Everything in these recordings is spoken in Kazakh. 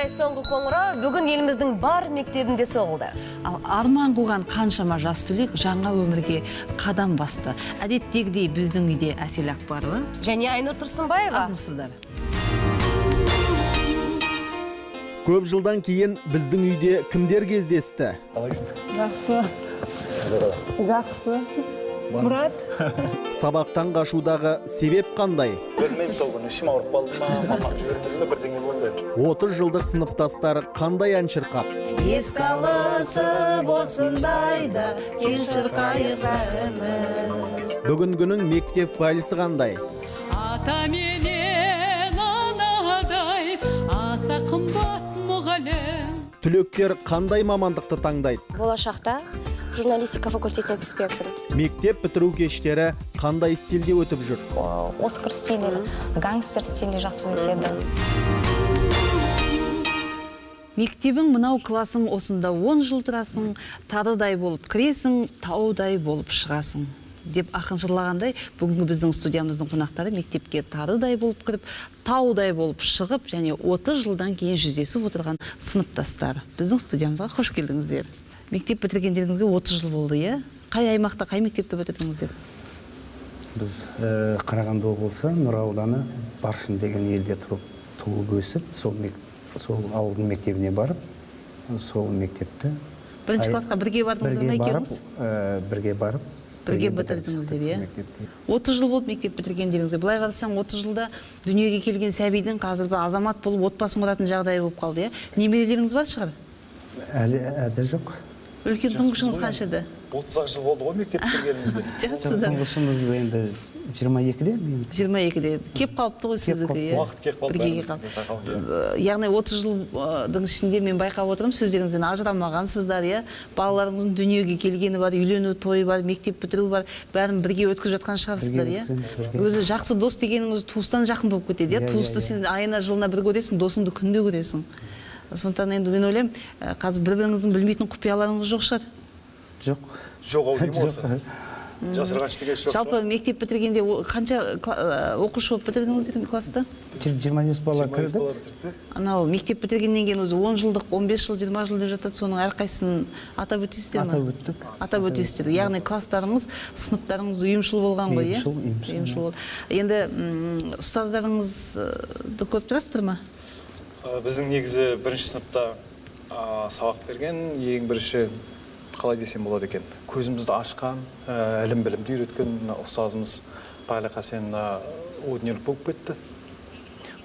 орай соңғы қоңырау бүгін еліміздің бар мектебінде соғылды. Ал арман қуған қаншама жас түлек жаңа өмірге қадам басты. Әдеттегідей біздің үйде Әсел Акбарова және Айнұр Тұрсынбаева. Армысыздар. Көп жылдан кейін біздің үйде кімдер кездесті? Қалайсың? Жақсы. Жақсы. Мұрат. Сабақтан қашудағы себеп қандай? Білмеймін, сол күні ішім ауырып қалды ма, мамам жібермеді ме, бірдеңе болды. 30 жылдық сыныптастар қандай ән шырқап? Еске алысып осындайда кең шырқайық бәріміз. Бүгінгінің мектеп вальсі қандай? Ата менен анадай аса қымбат мұғалім. Түлектер қандай мамандықты таңдайды? Болашақта журналистика факультетіне түспекпін. Мектеп бітіру кештері қандай стильде өтіп жүр? Оскар стилі, гангстер стилі жақсы өтеді. Мектебің мынау, классың осында 10 жыл тұрасың, тарыдай болып кіресің, таудай болып шығасың деп ақын жырлағандай, бүгінгі біздің студиямыздың қонақтары мектепке тарыдай болып кіріп, таудай болып шығып, және 30 жылдан кейін жүздесіп отырған сыныптастар. Біздің студиямызға қош келдіңіздер. Мектеп бітіргендеріңізге 30 жыл болды, иә? Қай аймақта, қай мектепті бітірдіңіздер? Біз Қарағанды облысы, Нұра ауданы, Баршын деген елде тұрып, туып өсіп, сол ауылдың мектебіне барып, сол мектепті... Бірінші классқа бірге бардыңыздар ма екеуіңіз? Бірге барып, бірге бітірдіңіздер, иә? 30 жыл болды мектеп бітіргендеріңізге. Былай қарасаң, 30 жылда дүниеге келген сәбидің қазір бір азамат болып отбасын құратын жағдайы болып қалды, иә? Немерелеріңіз бар шығар? Әлі әзір жоқ. Үлкен тұңғышыңыз қаншада? 30 жыл болды ғой мектеп бітіргенімізге. Жассыздар. Тұңғышымыз енді 22-де. 22-де. Кеп қалыпты ғой сіздікі, иә? Уақыт кеп қалды. Бірге кеп қалды. Яғни 30 жылдың ішінде мен байқап отырмын, сөздеріңізден ажырамағансыздар, иә? Балаларыңыздың дүниеге келгені бар, үйлену тойы бар, мектеп бітіру бар, бәрін бірге өткізіп жатқан шығарсыздар, иә? Өзі жақсы дос дегенің өзі туыстан жақын болып кетеді, иә? Туысты сен айына, жылына бір көресің, досыңды күнде көресің. Сондықтан енді мен ойлаймын, қазір бір-біріңіздің білмейтін құпияларыңыз жоқ шығар? Жоқ. Жоқ ау деймін осы. Жасырған ештеңе жоқ. Жалпы мектеп бітіргенде қанша оқушы болып бітірдіңіздер класста? 25 бала кірді. Анау мектеп бітіргеннен кейін өзі 10 жылдық, 15 жыл, 20 жыл деп жатады, соның әрқайсысын атап өтесіздер ме? Атап өттік. Атап өтесіздер. Яғни класстарыңыз, сыныптарыңыз ұйымшыл болған ғой, иә? Ұйымшыл. Енді ұстаздарыңызды көріп тұрасыздар ма? Біздің негізі бірінші сыныпта сабақ берген, ең бірінші, қалай десем болады екен, көзімізді ашқан, ілім білімді үйреткен ұстазымыз Бағила Қасеновна о дүниелік болып кетті.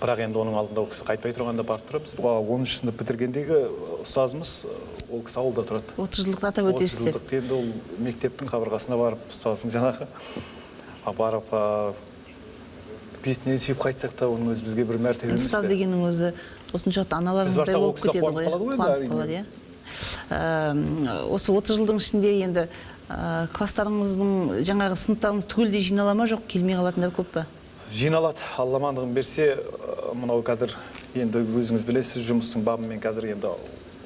Бірақ енді оның алдында ол кісі қайтпай тұрғанда барып тұрамыз. 10 сынып бітіргендегі ұстазымыз, ол кісі ауылда тұрады. 30 жылдықты атап өтесіздер. 30 жылдықты енді ол мектептің қабырғасына барып, ұстаздың жаңағы барып бетінен сүйіп қайтсақ та, оның өзі бізге бір мәртебе емес. Ұстаз дегеннің өзі осыншалықты аналарымыздай болып кетеді ғой, қуанып қалады, иә. Осы 30 жылдың ішінде енді класстарыңыздың, жаңағы сыныптарыңыз түгелдей жинала ма, жоқ келмей қалатындар көп па? Жиналады, Алла амандығын берсе, мынау қазір енді өзіңіз білесіз, жұмыстың бабымен қазір енді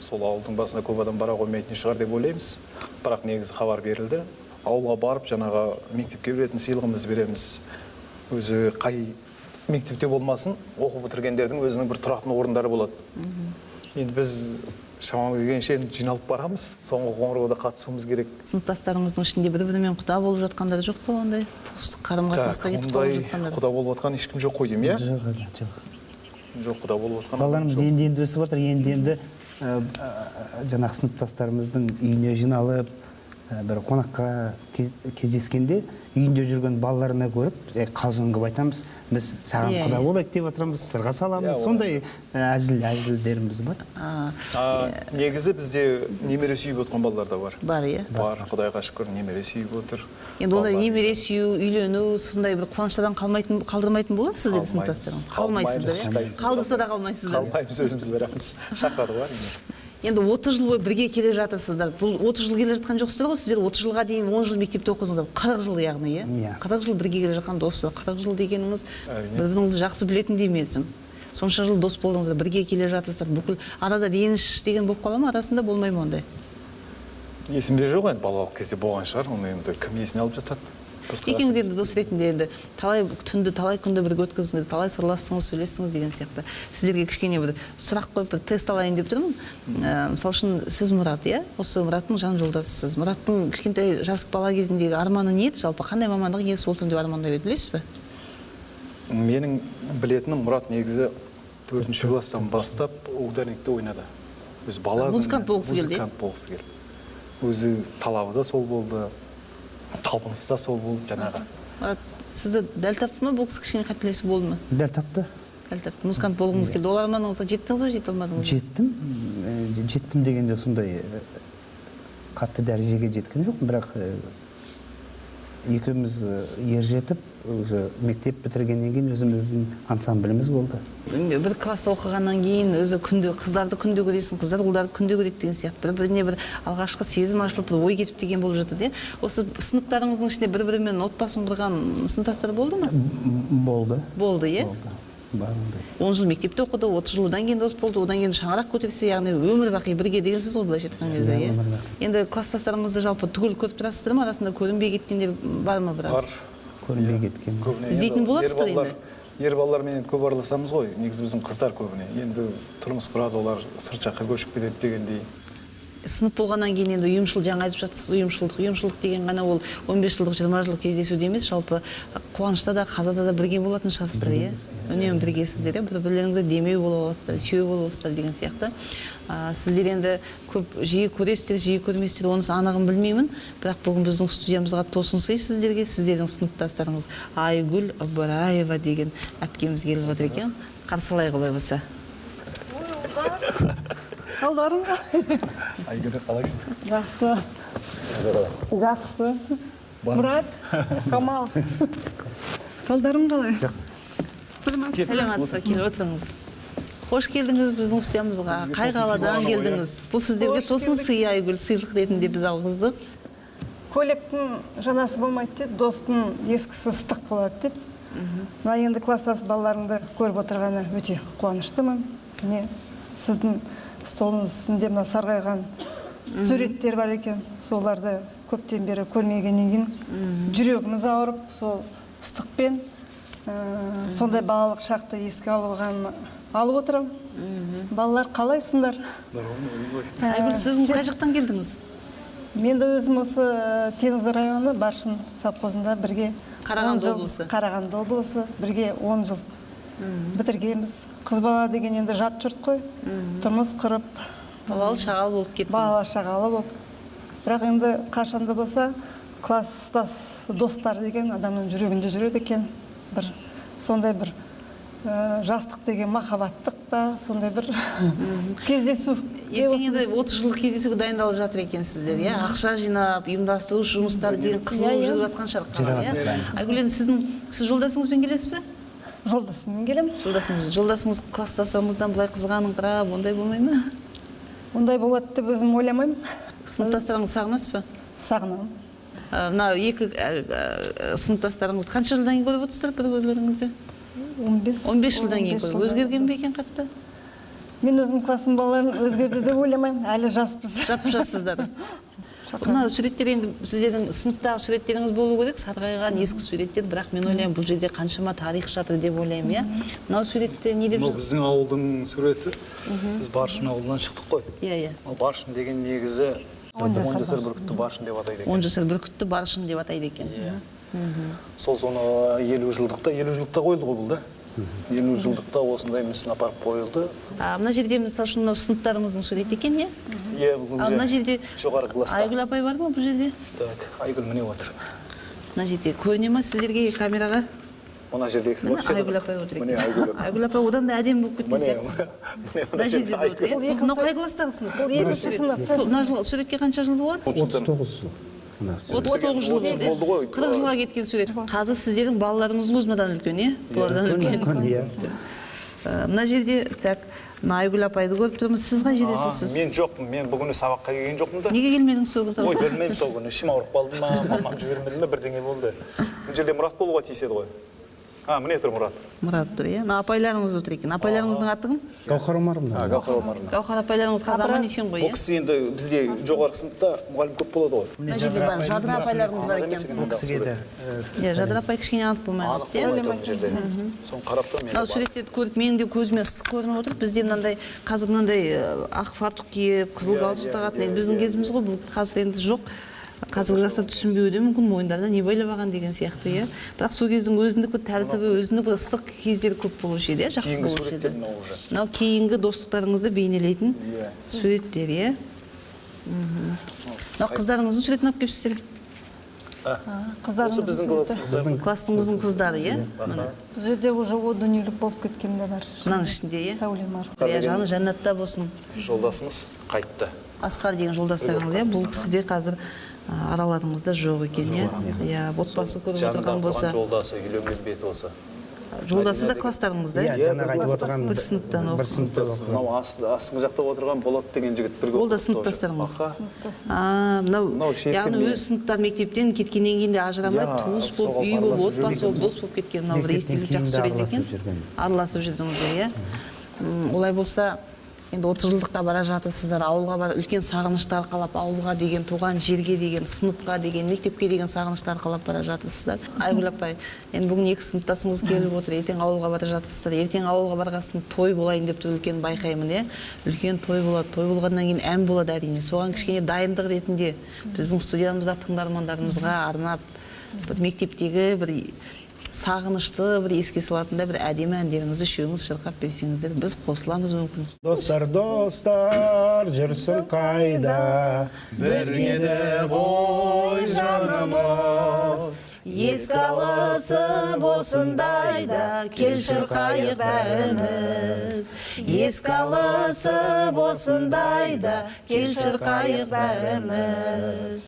сол ауылдың басына көп адам бара қоймайтын шығар деп ойлаймыз. Бірақ негізі хабар берілді. Ауылға барып жаңағы мектепке беретін сыйлығымызды береміз. Өзі қай мектепте болмасын, оқу бітіргендердің өзінің бір тұратын орындары болады. Енді біз шамамыз келгенше жиналып барамыз, соңғы қоңырауда қатысуымыз керек. Сыныптастарыңыздың ішінде бір-бірімен құда болып жатқандар жоқ па ондай? Туыстық қарым-қатынасқа кетіп қалып жатқандар? Құда болып жатқан ешкім жоқ қой деймін, иә? Жоқ, жоқ. Жоқ, құда болып жатқан. Балаларымыз енді-енді өсіп отыр, енді-енді жаңағы сыныптастарымыздың үйіне жиналып, бір қонаққа кездескенде үйінде жүрген балаларына көріп, қалжың қылып айтамыз, біз саған құда болайық деп отырамыз, сырға саламыз, сондай әзіл-әзілдеріміз бар. Негізі бізде немере сүйіп отқан балалар да бар. Бар, иә? Бар, Құдайға шүкір, немере сүйіп отыр. Енді ондай немере сүю, үйлену, сондай бір қуаныштардан қалдырмайтын болады сіздерді сыныптастарыңыз? Қалмайсыздар, иә? Қалдырса да қалмайсыздар. Қалмаймыз, өзіміз барамыз. Шақырады ғой, әрине. Енді 30 жыл бойы бірге келе жатырсыздар. Бұл 30 жыл келе жатқан жоқсыздар ғой, сіздер 30 жылға дейін 10 жыл мектепте оқыдыңыздар. 40 жыл яғни, иә? 40 жыл бірге келе жатқан доссыздар. 40 жыл дегеніңіз бір-біріңізді жақсы білетіндей мерзім. Сонша жыл дос болдыңыздар, бірге келе жатырсыздар. Бүкіл арада реніш деген болып қала ма, арасында болмай ма ондай? Есімде жоқ енді, балалық кезде болған шығар, оны енді кім есіне алып жатады? Екеуіңіз енді дос ретінде енді талай түнді, талай күнді бірге өткіздіңіз, талай сырластыңыз, сөйлестіңіз деген сияқты. Сіздерге кішкене бір сұрақ қойып, бір тест алайын деп тұрмын. Мысалы үшін, сіз Мұрат, иә? Осы Мұраттың жан жолдасысыз. Мұраттың кішкентай жас бала кезіндегі арманы не еді? Жалпы қандай мамандық иесі болсам деп армандап еді, білесіз бе? Менің білетінім, Мұрат негізі 4-ші класстан бастап ударникте ойнады. Өзі бала Музыкант болғысы келді, музыкант болғысы келді. Өзі талабы да сол болды, талпынысы да сол болды жаңағы. Мұрат, сізді дәл тапты ма бұл кісі, кішкене қателесу болды ма? Дәл тапты. Дәл тапты. Музыкант болғыңыз келді. Ол арманыңызға жеттіңіз бе, жете алмадыңыз ба? Жеттім. Жеттім дегенде сондай қатты дәрежеге жеткен жоқпын, бірақ екеуміз ер жетіп, уже мектеп бітіргеннен кейін өзіміздің ансамбліміз болды. Бір класста оқығаннан кейін өзі күнде қыздарды күнде көресің, қыздар ұлдарды күнде көреді деген сияқты. Бір-біріне бір алғашқы сезім ашылып, бір ой кетіп деген болып жатады, иә? Осы сыныптарыңыздың ішінде бір-бірімен отбасын құрған сыныптастар болды ма? Болды. Болды, иә? Болды. Бар ондай. 10 жыл мектепте оқыды, 30 жыл одан кейін дос болды, одан кейін шаңырақ көтерсе, яғни өмір бақи бірге деген сөз ғой былайша айтқан кезде, Иә, иә? өмір бақи. Енді класстастарыңызды жалпы түгел көріп тұрасыздар ма? Арасында көрінбей кеткендер бар ма біраз? Бар. Көрінбей кеткен. Көбіне Іздейтін енді боласыздар енді? Ер балалармен көп араласамыз ғой, негізі біздің қыздар көбіне. Енді тұрмыс құрады, олар сырт жаққа көшіп кетеді дегендей. Сынып болғаннан кейін енді ұйымшыл, жаңа айтып жатырсыз, ұйымшылдық. Ұйымшылдық деген ғана ол 15 жылдық, 20 жылдық кездесуде емес, жалпы қуанышта да, қазада да бірге болатын шығарсыздар, иә? Үнемі біргесіздер, иә? Бір-бірлеріңізге демеу бола аласыздар, сүйеу бола аласыздар деген сияқты. Сіздер енді көп жиі көресіздер, жиі көрмейсіздер, онысы анығын білмеймін. Бірақ бүгін біздің студиямызға тосын сый сіздерге, сіздердің сыныптастарыңыз Айгүл Ыбыраева деген әпкеміз келіп отыр екен. Қарсы алайық олай болса. Қалдарың қалай? Айгүл, қалайсың? Жақсы. Жақсы. Мұрат, Камал. Қалдарың қалай? Жақсы. Саламатсыз. Саламатсыз ба? Келіп отырыңыз. Қош келдіңіз біздің студиямызға. Қай қаладан келдіңіз? Бұл сіздерге тосын сый, Айгүл, сыйлық ретінде біз алғыздық. Көйлектің жанасы болмайды деп, достың ескісі ыстық болады деп. Мына енді класстас балаларымды көріп отырғаны өте қуаныштымын. Міне сіздің столыңыз үстінде мына сарғайған суреттер бар екен. Соларды көптен бері көрмегеннен кейін жүрегіміз ауырып, сол ыстықпен сондай балалық шақты еске алып отырамын. Балалар, қалайсыңдар? Айгүл, сіз өзіңіз қай жақтан келдіңіз? Мен де өзім осы Теңіз районы Баршын совхозында бірге Қарағанды облысы. Қарағанды облысы бірге 10 жыл бітіргенбіз. Қыз бала деген енді жат жұрт қой. Тұрмыс құрып, балалы шағалы болып кеттіңіз. Балалы шағалы болып. Бірақ енді қашанда болса класстас достар деген адамның жүрегінде жүреді екен. Бір сондай бір жастық деген махаббаттық па, сондай бір кездесу. Ертең енді 30 жылдық кездесуге дайындалып жатыр екенсіздер, иә? Ақша жинап, ұйымдастыру жұмыстары деген қызу жүріп жатқан шығар қазір, иә? Айгүл, енді сіз жолдасыңызбен келесіз бе? Жолдасыммен келемін. Жолдасыңыз класстасыңыздан былай қызғаныңқырап, ондай болмай ма? Ондай болады деп өзім ойламаймын. Сыныптастарыңызды сағынасыз ба? Сағынамын. Мына екі сыныптастарыңыз қанша жылдан кейін көріп отырсыздар бір-бірлеріңізді? 15 жылдан кейін көріп. Өзгерген бе екен қатты? Мен өзім классым балаларын өзгерді деп ойламаймын, әлі жаспыз. Жап-жассыздар. Мына суреттер енді сіздердің сыныптағы суреттеріңіз болу керек, сарғайған ескі суреттер, бірақ мен ойлаймын, бұл жерде қаншама тарих жатыр деп ойлаймын, иә? Мынау суретте не деп Мынау жазылған? біздің ауылдың суреті. Біз Баршын ауылынан шықтық қой. Иә, иә. Ал Баршын деген негізі Он жасар 10 жасар бүркітті Баршын деп атайды екен. 10 жасар бүркітті Баршын деп атайды екен. Иә. Сол соны 50 жылдықта, 50 жылдықта қойылды ғой бұл да. 50 жылдықта осындай мүсін апарып қойылды. Мына жерде мысалы үшін мынау сыныптарыңыздың суреті екен, иә? Иә, бұл Ал мына жерде жоғары класста. Айгүл апай бар ма бұл жерде? Так, Айгүл міне отыр. Мына жерде көріне ма сіздерге камераға? Мына жердегісі Міне вообще Айгүл қызық. апай отыр Міне екен. Айгүл апай. Айгүл апай одан да әдемі болып кеткен Міне, сияқтысыз. міне, Мына жерде де отыр, иә? Бұл Бұл мынау қай класстағы сынып? Бұл екінші сынып. Бұл мына жыл суретке қанша жыл болған? 39 жыл. Мына сурет. 39 жыл болды, Болды ғой. 40 жылға кеткен сурет. Қазір сіздердің балаларыңыздың өзі мынадан үлкен, иә? Бұлардан үлкен. Үлкен, иә. Мына жерде, так, мына Айгүл апайды көріп тұрмыз. Сіз қай жерде тұрсыз? Мен жоқпын, мен бүгін сабаққа келген жоқпын да. Неге келмедіңіз сол күні Ой, сабаққа? білмеймін сол күні. Ішім ауырып қалды ма, мамам жібермеді ме, бірдеңе болды. Бұл жерде Мұрат болуға тиіс еді ғой. А, міне тұр Мұрат. Мұрат тұр, иә. Мына апайларыңыз отыр екен. Апайларыңыздың аты кім? Гаухар Омаровна. Гаухар Омаровна. Гаухар апайларыңыз қазір аман есен ғой, Бұл иә? кісі енді бізде жоғарғы сыныпта мұғалім көп болады ғой. Мына жерде бар, Жадыра апайларыңыз бар екен. Бұл кісіге де Иә, Жадыра апай кішкене анық болмай Анық қалыпты, иә? болмай тұр мына жерде. Соны қарап тұрмын Мынау енді. суреттерді көріп, менің де көзіме ыстық көрініп отыр. Бізде мынандай қазір мынандай ақ фартук киіп, қызыл галстук тағатын енді біздің кезіміз ғой, бұл қазір енді жоқ. Қазіргі жастар түсінбеуі де мүмкін, мойындарына не байлап алған деген сияқты, иә. Бірақ сол кездің өзіндік бір тәртібі, өзіндік бір ыстық кездері көп болушы еді, иә, жақсы Кейінгі болушы еді. суреттер мынау уже. Мынау кейінгі достықтарыңызды бейнелейтін суреттер, иә. Мынау қыздарыңыздың суретін алып келіпсіздер. Осы біздің классымызда. Классыңыздың қыздары, иә? Міне. Бұл жерде уже о дүниелік болып кеткен де бар. Мынаның ішінде, иә? Сәуле Марқұм. Иә, жаны жәннатта болсын. Жолдасымыз қайтты. Асқар деген жолдастарыңыз, иә, бұл кісі де қазір араларыңызда жоқ екен, иә? Иә, отбасы көріп отырған болса. Жолдасы, үйленген беті осы. Жолдасы да класстарыңызда, Иә, иә? жаңағы айтып отырған Бір сыныптан бір сыныпта оқыған. Мынау астыңғы жақта отырған Болат деген жігіт бірге Ол да оқыдық тоже. сыныптастарыңыз. Аха. Мынау, Мынау шеркін яғни мен. өз сыныптар мектептен кеткеннен кейін де ажырамай, Иә, туыс болып, соған үй болып, араласып отбасы болып, жүрген дос болып кеткен мынау бір Мектептен естелік кейін жақсы де сурет екен. араласып жүрген. Араласып жүрдіңіздер, иә? Олай болса, енді 30 жылдықта бара жатырсыздар, ауылға бар, үлкен сағынышты арқалап, ауылға деген, туған жерге деген, сыныпқа деген, мектепке деген сағынышты арқалап бара жатырсыздар. Айгүл апай, енді бүгін екі сыныптасыңыз келіп отыр, ертең ауылға бара жатырсыздар, ертең ауылға барғасын той болайын деп тұр, үлкен байқаймын, иә? Үлкен той болады, той болғаннан кейін ән болады әрине. Соған кішкене дайындық ретінде біздің студиямызда тыңдармандарымызға арнап бір мектептегі бір сағынышты бір еске салатындай бір әдемі әндеріңізді үшеуіңіз шырқап берсеңіздер, біз қосыламыз мүмкін. Достар, достар, жүрсің қайда? Бірге де ғой жанымыз. Еске алысып осындайда, кел шырқайық бәріміз. Еске алысып осындайда, кел шырқайық бәріміз.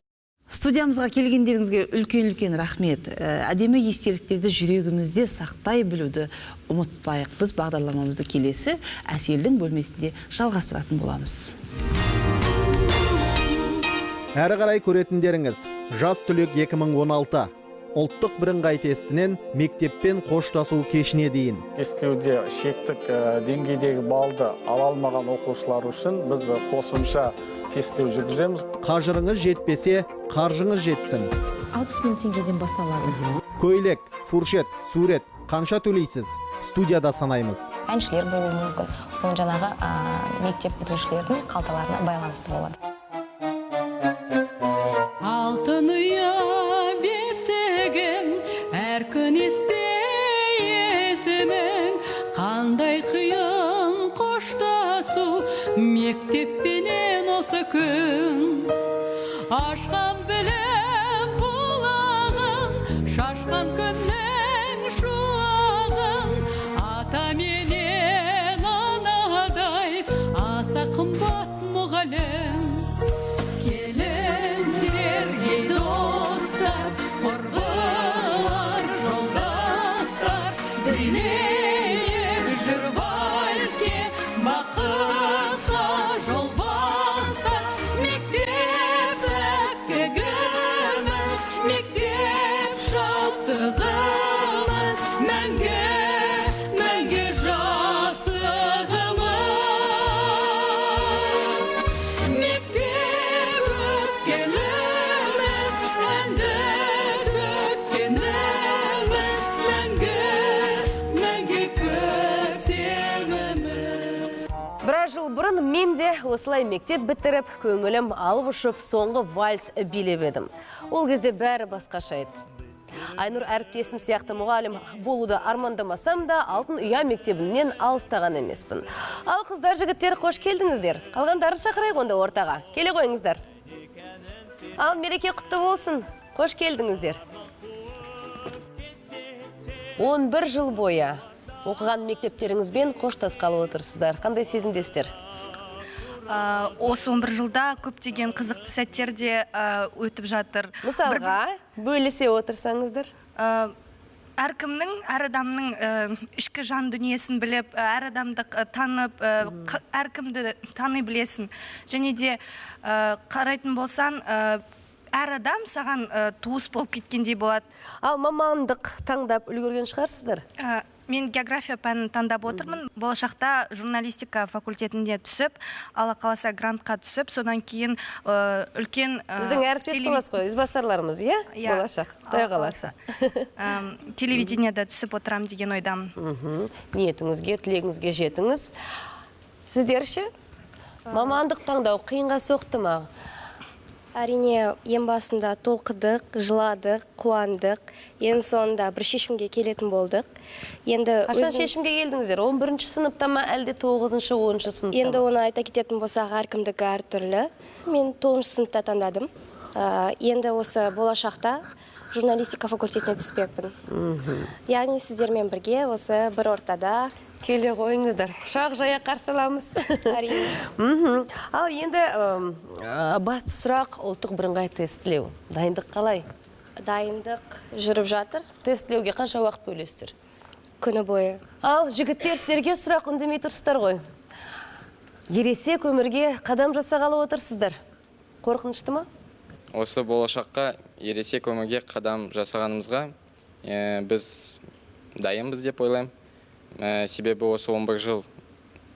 Студиямызға келгендеріңізге үлкен-үлкен рахмет. Әдемі естеліктерді жүрегімізде сақтай білуді ұмытпайық. Біз бағдарламамызды келесі Әселдің бөлмесінде жалғастыратын боламыз. Әрі қарай көретіндеріңіз Жас түлек 2016. Ұлттық бірыңғай тестінен мектеппен қоштасу кешіне дейін. Тестілеуде шектік деңгейдегі балды ала алмаған оқушылар үшін біз қосымша тестілеу жүргіземіз. Қажырыңыз жетпесе, қаржыңыз жетсін. 60 мың теңгеден басталады. Көйлек, фуршет, сурет қанша төлейсіз? Студияда санаймыз. Әншілер болуы мүмкін. Оның жаңағы мектеп бітірушілердің қалталарына байланысты болады. Алтын ұя бесігім, әр күн есте есімің, қандай қиын қоштасу мектеппенен осы күн. Ашқан білім бұлағын, шашқан күннің шуағын, ата менен анадай аса қымбат мұғалім. Келіндер, ей достар, құрбылар, жолдастар, билейік жүр вальске, бақытқа жол бастар. Мектеп әкігіміз, мектеп шаттығымыз, мәңгі, мәңгі жастығымыз. Мектеп өткеніміз, әнді төккеніміз, мәңгі, мәңгі көктеміміз. Біраз жыл бұрын мен де осылай мектеп бітіріп, көңілім алып ұшып, соңғы вальс билеп едім. Ол кезде бәрі басқаша еді. Айнұр әріптесім сияқты мұғалім болуды армандамасам да, алтын ұя мектебінен алыстаған емеспін. Ал қыздар, жігіттер, қош келдіңіздер. Қалғандарын шақырайық онда ортаға. Келе қойыңыздар. Ал мереке құтты болсын. Қош келдіңіздер. 11 жыл бойы оқыған мектептеріңізбен қоштасқалы отырсыздар. Қандай сезімдесіздер? Осы 11 жылда көптеген қызықты сәттер де өтіп жатыр. Мысалға, бөлісе отырсаңыздар. Әркімнің, әр адамның ішкі жан дүниесін біліп, әр адамды танып, әркімді тани білесің. Және де қарайтын болсаң, Әр адам саған туыс болып кеткендей болады. Ал мамандық таңдап үлгерген шығарсыздар? Мен география пәнін таңдап отырмын. Болашақта журналистика факультетінде түсіп, Алла қаласа грантқа түсіп, содан кейін үлкен Біздің әріптес боласыз ғой, ізбасарларымыз, иә? Иә. Болашақ, Құдай қаласа. Телевидениеда түсіп отырам деген ойдамын. Ниетіңізге, тілегіңізге жетіңіз. Сіздер ше? Мамандық таңдау қиынға соқты ма? Әрине, ең басында толқыдық, жыладық, қуандық. Ең соңында бір шешімге келетін болдық. Енді қашан шешімге келдіңіздер? 11-ші сыныпта ма, әлде 9-шы, 10-шы сыныпта ма? Енді оны айта кететін болсақ, әркімдікі әртүрлі. Мен 9-шы сыныпта таңдадым. Енді осы болашақта журналистика факультетіне түспекпін. Яғни сіздермен бірге осы бір ортада келе қойыңыздар. Құшақ жая қарсы аламыз. Әрине. Ал енді басты сұрақ ұлттық бірыңғай тестілеу. Дайындық қалай? Дайындық жүріп жатыр. Тестілеуге қанша уақыт бөлесіздер? Күні бойы. Ал жігіттер, сіздерге сұрақ, үндемей тұрсыздар ғой. Ересек өмірге қадам жасағалы отырсыздар. Қорқынышты ма? Осы болашаққа ересек өмірге қадам жасағанымызға біз дайынбыз деп ойлаймын. Себебі осы 11 жыл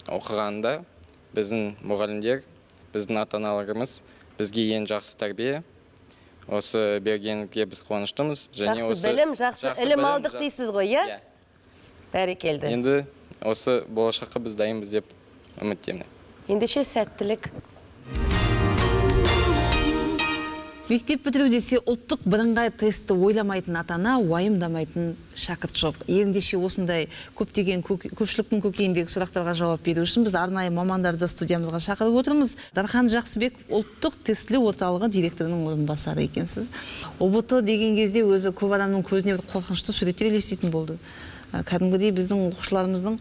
оқығанда біздің мұғалімдер, біздің ата-аналарымыз бізге ең жақсы тәрбие осы бергенге біз қуаныштымыз. Жақсы білім, жақсы ілім алдық дейсіз ғой, иә? Бәрекелді. Енді осы болашаққа біз дайынбыз деп үміттемін. Ендеше сәттілік. Мектеп бітіру десе ұлттық бірыңғай тестті ойламайтын ата-ана, уайымдамайтын шәкірт жоқ. Ендеше осындай көптеген көпшіліктің көкейіндегі сұрақтарға жауап беру үшін біз арнайы мамандарды студиямызға шақырып отырмыз. Дархан Жақсыбек, ұлттық тестілеу орталығы директорының орынбасары екенсіз. ҰБТ деген кезде өзі көп адамның көзіне бір қорқынышты суреттер елестейтін болды. Кәдімгідей біздің оқушыларымыздың,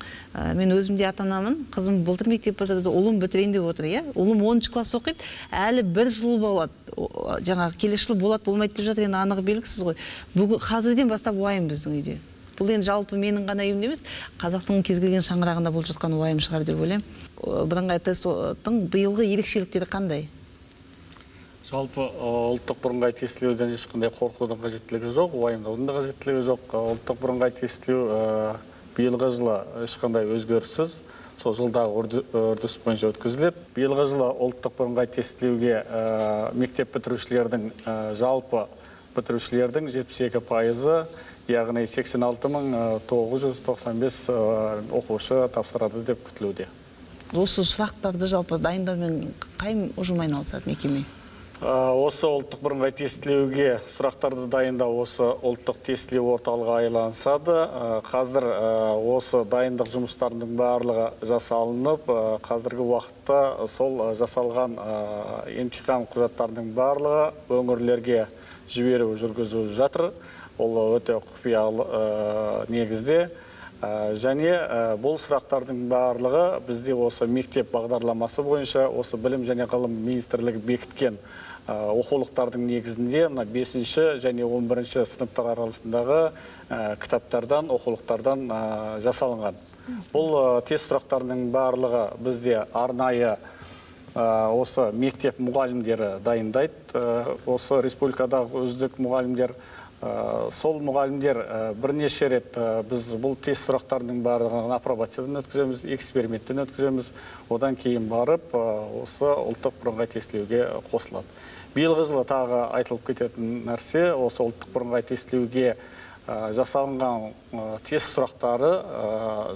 мен өзім де ата-анамын, қызым былтыр мектеп бітірді, ұлым бітірейін деп отыр, иә? Ұлым 10 класс оқиды, әлі бір жыл болады, жаңағы келесі жыл болады, болмайды деп жатыр, енді анығы белгісіз ғой. Бүгін қазірден бастап уайым біздің үйде. Бұл енді жалпы менің ғана үйімде емес, қазақтың кез келген шаңырағында болып жатқан уайым шығар деп ойлаймын. Бірыңғай тесттің биылғы ерекшеліктері қандай? Жалпы ұлттық бірыңғай тестілеуден ешқандай қорқудың қажеттілігі жоқ, уайымдаудың да қажеттілігі жоқ. Ұлттық бірыңғай тестілеу биылғы жылы ешқандай өзгеріссіз, сол жылдағы үрдіс бойынша өткізіліп, биылғы жылы ұлттық бірыңғай тестілеуге мектеп бітірушілердің жалпы бітірушілердің 72%, яғни 86 995 оқушы тапсырады деп күтілуде. Осы сұрақтарды жалпы дайындаумен қай ұжым айналысады мекеме? Осы ұлттық бірыңғай тестілеуге сұрақтарды дайындау осы ұлттық тестілеу орталығы айланысады. Қазір осы дайындық жұмыстарының барлығы жасалынып, қазіргі уақытта сол жасалған емтихан құжаттарының барлығы өңірлерге жіберу жүргізіліп жатыр. Ол өте құпиялы негізде. Және бұл сұрақтардың барлығы бізде осы мектеп бағдарламасы бойынша осы білім және ғылым министрлігі бекіткен оқулықтардың негізінде мына 5-ші және 11-ші сыныптар арасындағы кітаптардан, оқулықтардан жасалынған. Бұл тест сұрақтарының барлығы бізде арнайы осы мектеп мұғалімдері дайындайды. Осы республикадағы үздік мұғалімдер, сол мұғалімдер бірнеше рет біз бұл тест сұрақтарының барлығын апробациядан өткіземіз, эксперименттен өткіземіз. Одан кейін барып осы ұлттық бірыңғай тестілеуге қосылады. Биылғы жылы тағы айтылып кететін нәрсе, осы ұлттық бірыңғай тестілеуге жасалынған тест сұрақтары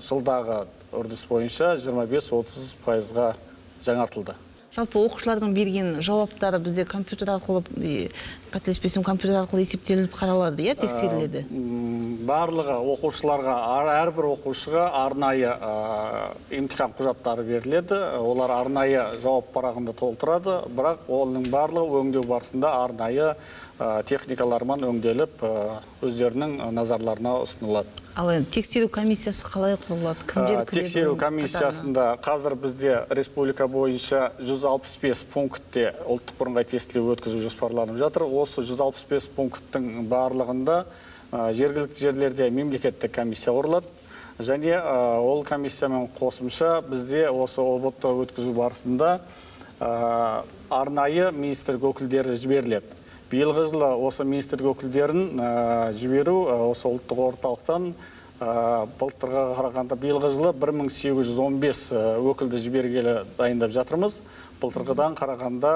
жылдағы үрдіс бойынша 25-30%-ға жаңартылды. Жалпы оқушылардың берген жауаптары бізде компьютер арқылы, қателеспесем, компьютер арқылы есептеліп қаралады, иә, тексеріледі. Барлығы оқушыларға, әрбір оқушыға арнайы емтихан құжаттары беріледі. Олар арнайы жауап парағында толтырады, бірақ оның барлығы өңдеу барысында арнайы техникалармен өңделіп, өздерінің назарларына ұсынылады. Ал енді тексеру комиссиясы қалай құрылады? Кімдер кіреді? Тексеру комиссиясында қазір бізде республика бойынша 165 пунктте ұлттық бірыңғай тестілеу өткізу жоспарланып жатыр. Осы 165 пункттің барлығында жергілікті жерлерде мемлекеттік комиссия құрылады. Және ол комиссиямен қосымша бізде осы ҰБТ өткізу барысында арнайы министрлік өкілдері жіберіледі. Биылғы жылы осы министрлік өкілдерін жіберу осы ұлттық орталықтан былтырға қарағанда биылғы жылы 1815 өкілді жібергелі дайындап жатырмыз. Былтырғыдан қарағанда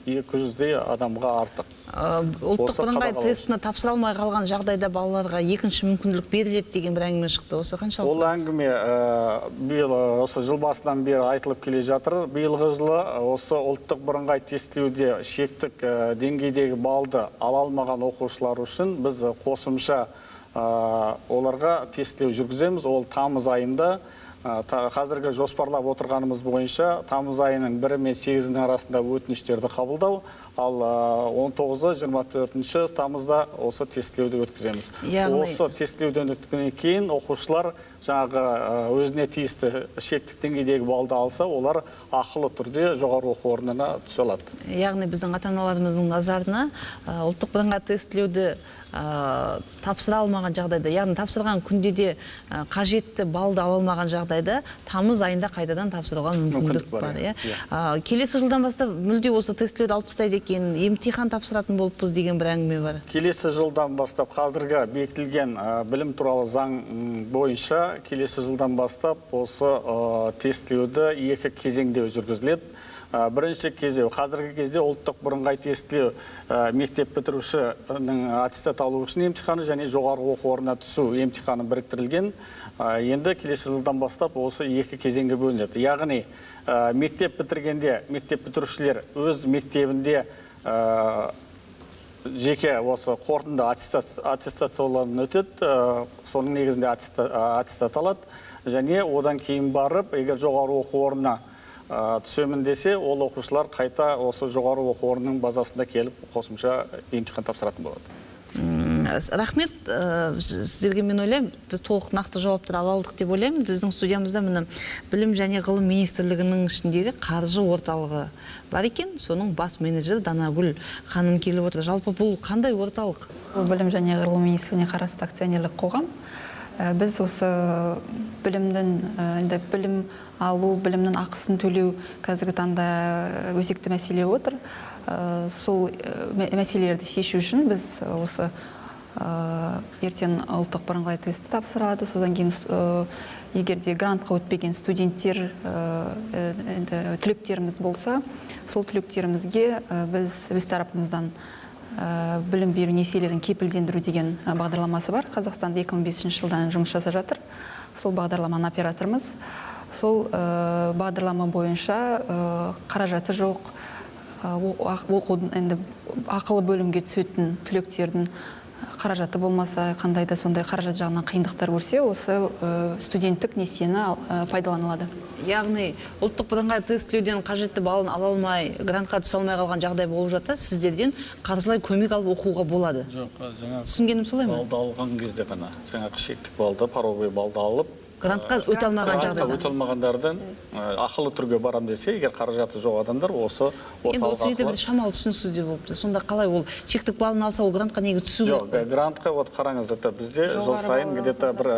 200-дей адамға артық. Ұлттық бірыңғай тестіні тапсыра алмай қалған жағдайда балаларға екінші мүмкіндік беріледі деген бір әңгіме шықты. Осы қаншалықты? Ол әңгіме биыл осы жыл басынан бері айтылып келе жатыр. Биылғы жылы осы ұлттық бірыңғай тестілеуде шектік деңгейдегі балды ала алмаған оқушылар үшін біз қосымша оларға тестілеу жүргіземіз. Ол тамыз айында. Қазіргі жоспарлап отырғанымыз бойынша тамыз айының 1 мен 8-інің арасында өтініштерді қабылдау, ал 19-24 тамызда осы тестілеуді өткіземіз. Осы тестілеуден өткеннен кейін оқушылар жаңағы өзіне тиісті шектік деңгейдегі балды алса, олар ақылы түрде жоғары оқу орнына түсе алады. Яғни біздің ата-аналарымыздың назарына ұлттық бірыңғай тестілеуді тапсыра алмаған жағдайда, яғни тапсырған күнде де қажетті балды ала алмаған жағдайда тамыз айында қайтадан тапсыруға мүмкіндік бар. Келесі жылдан бастап мүлде осы тестілеуді алып тастайды екен, емтихан тапсыратын болыппыз деген бір әңгіме бар. Келесі жылдан бастап қазіргі бекітілген білім туралы заң бойынша келесі жылдан бастап осы тестілеуді екі кезеңде жүргізіледі. Бірінші кезеу, қазіргі кезде ұлттық бірыңғай тестілеу мектеп бітірушінің аттестат алу үшін емтиханы және жоғарғы оқу орнына түсу емтиханы біріктірілген. Енді келесі жылдан бастап осы екі кезеңге бөлінеді. Яғни мектеп бітіргенде мектеп бітірушілер өз мектебінде жеке осы қорытынды аттестациялардан өтеді, соның негізінде аттестат алады және одан кейін барып, егер жоғары оқу орнына түсемін десе, ол оқушылар қайта осы жоғары оқу орнының базасында келіп қосымша емтихан тапсыратын болады. Рахмет сіздерге. Мен ойлаймын, біз толық нақты жауаптар ала алдық деп ойлаймын. Біздің студиямызда міне Білім және ғылым министрлігінің ішіндегі қаржы орталығы бар екен, соның бас менеджері Данагүл ханым келіп отыр. Жалпы бұл қандай орталық? Бұл Білім және ғылым министрлігіне қарасты акционерлік қоғам. Біз осы білімнің, білім алу, білімнің ақысын төлеу қазіргі таңда өзекті мәселе отыр. Сол мәселелерді шешу үшін біз осы ертең ұлттық бірыңғай тестті тапсырады. Содан кейін егер де грантқа өтпеген студенттер түлектеріміз болса, сол түлектерімізге біз өз тарапымыздан білім беру несиелерін кепілдендіру деген бағдарламасы бар. Қазақстанда 2005 жылдан жұмыс жасап жатыр. Сол бағдарламаның операторымыз. Сол бағдарлама бойынша қаражаты жоқ, оқудың енді ақылы бөлімге түсетін түлектердің қаражаты болмаса, қандай да сондай қаражат жағынан қиындықтар көрсе, осы студенттік несиені пайдаланылады. Яғни ұлттық бірыңғай тестілеуден қажетті балын ала алмай, грантқа түсе алмай қалған жағдай болып жатса, сіздерден қаржылай көмек алып оқуға болады. Жоқ, жаңа түсінгенім солай ма? Балды алған кезде ғана, жаңағы шектік балды, паровой балды алып, грантқа өте алмаған жағдайда. Өте алмағандардан ақылы түрге барам десе, егер қаражаты жоқ адамдар осы орталық. Енді осы жерде бір шамалы түсініксіз де болыпты. Сонда қалай ол шектік балын алса, ол грантқа неге түсу керек? Жоқ, грантқа вот қараңыз, это бізде жыл сайын где-то бір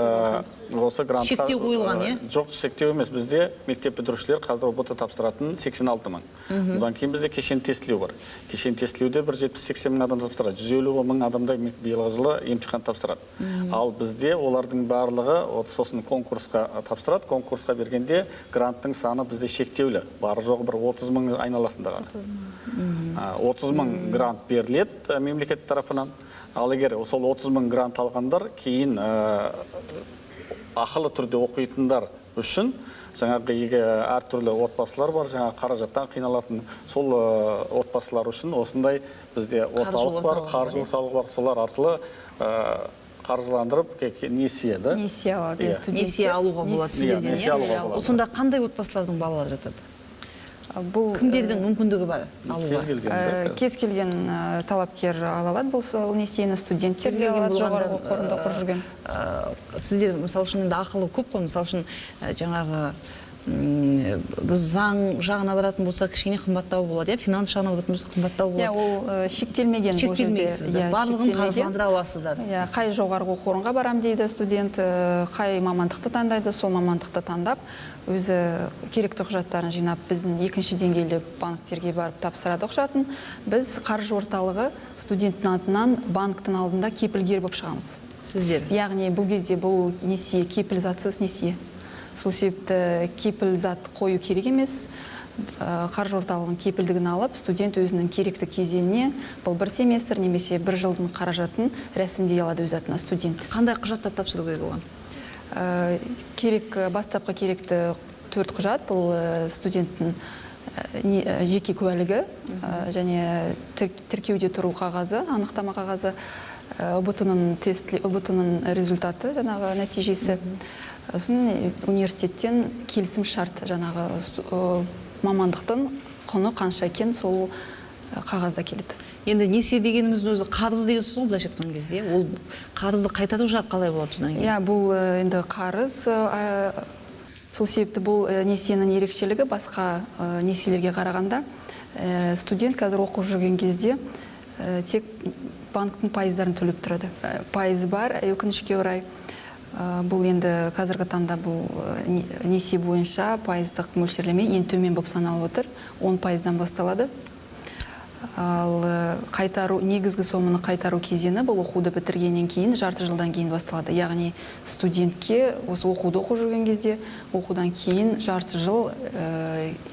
осы грантқа шектеу қойылған, иә? Жоқ, шектеу емес. Бізде мектеп бітірушілер қазір ҰБТ тапсыратын 86 мың. Одан кейін бізде кешенді тестілеу бар. Кешенді тестілеуде бір 70-80 мың адам тапсырады. 150 мың адамдай биылғы жылы емтихан тапсырады. Ал бізде олардың барлығы сосын конкурсқа тапсырады. Конкурсқа бергенде гранттың саны бізде шектеулі. Бары жоғы бір 30 мың айналасында ғана. 30 мың грант беріледі мемлекет тарапынан. Ал егер сол 30 мың грант алғандар кейін ақылы түрде оқитындар үшін жаңағы әртүрлі отбасылар бар, жаңағы қаражаттан қиналатын сол отбасылар үшін осындай бізде орталық бар, қаржы орталығы бар, солар арқылы қаржыландырып несие, да? Несие алады, несие алуға болады сіздерден, иә? Сонда қандай отбасылардың балалары жатады? Бұл кімдердің мүмкіндігі бар алуға? Кез келген талапкер ала алады бұл несиені, студенттер де алады, жоғарғы оқу орнында оқып жүрген. Сіздер мысалы үшін енді ақылы көп қой, мысалы үшін жаңағы Біз заң жағына баратын болса, кішкене қымбаттау болады, финанс жағына баратын болса, қымбаттау болады. Ол шектелмеген. Шектелмейсіздер, барлығын қаржыландыра аласыздар. Қай жоғарғы оқу орынға барам дейді студент, қай мамандықты таңдайды, сол мамандықты таңдап, өзі керекті құжаттарын жинап, біздің екінші деңгейлі банктерге барып тапсырады құжатын. Біз қаржы орталығы студенттің атынан банктің алдында кепілгер болып шығамыз. Сіздер? Яғни бұл кезде бұл несие кепіл затсыз несие. Сол себепті кепіл зат қою керек емес. Қаржы орталығының кепілдігін алып, студент өзінің керекті кезеңіне, бұл бір семестр немесе бір жылдың қаражатын рәсімдей алады өз атына студент. Қандай құжаттар тапсыру керек оған? Керек, бастапқы керекті 4 құжат, бұл студенттің жеке куәлігі және тіркеуде тұру қағазы, анықтама қағазы, ҰБТ-ның результаты, жаңағы нәтижесі. Сосын университеттен келісім шарт, жаңағы мамандықтың құны қанша екен, сол қағазда келеді. Енді несие дегеніміздің өзі қарыз деген сөз ғой, былайша айтқан кезде. Ол қарызды қайтару жағы қалай болады содан кейін? Иә, бұл енді қарыз. Сол себепті бұл несиенің ерекшелігі басқа несиелерге қарағанда, студент қазір оқып жүрген кезде тек банктің пайыздарын төлеп тұрады. Пайыз бар, өкінішке орай. Бұл енді қазіргі таңда бұл несие бойынша пайыздық мөлшерлеме ең төмен болып саналып отыр. 10%-дан басталады. Ал қайтару, негізгі соманы қайтару кезеңі бұл оқуды бітіргеннен кейін, жарты жылдан кейін басталады. Яғни студентке осы оқуды оқып жүрген кезде, оқудан кейін жарты жыл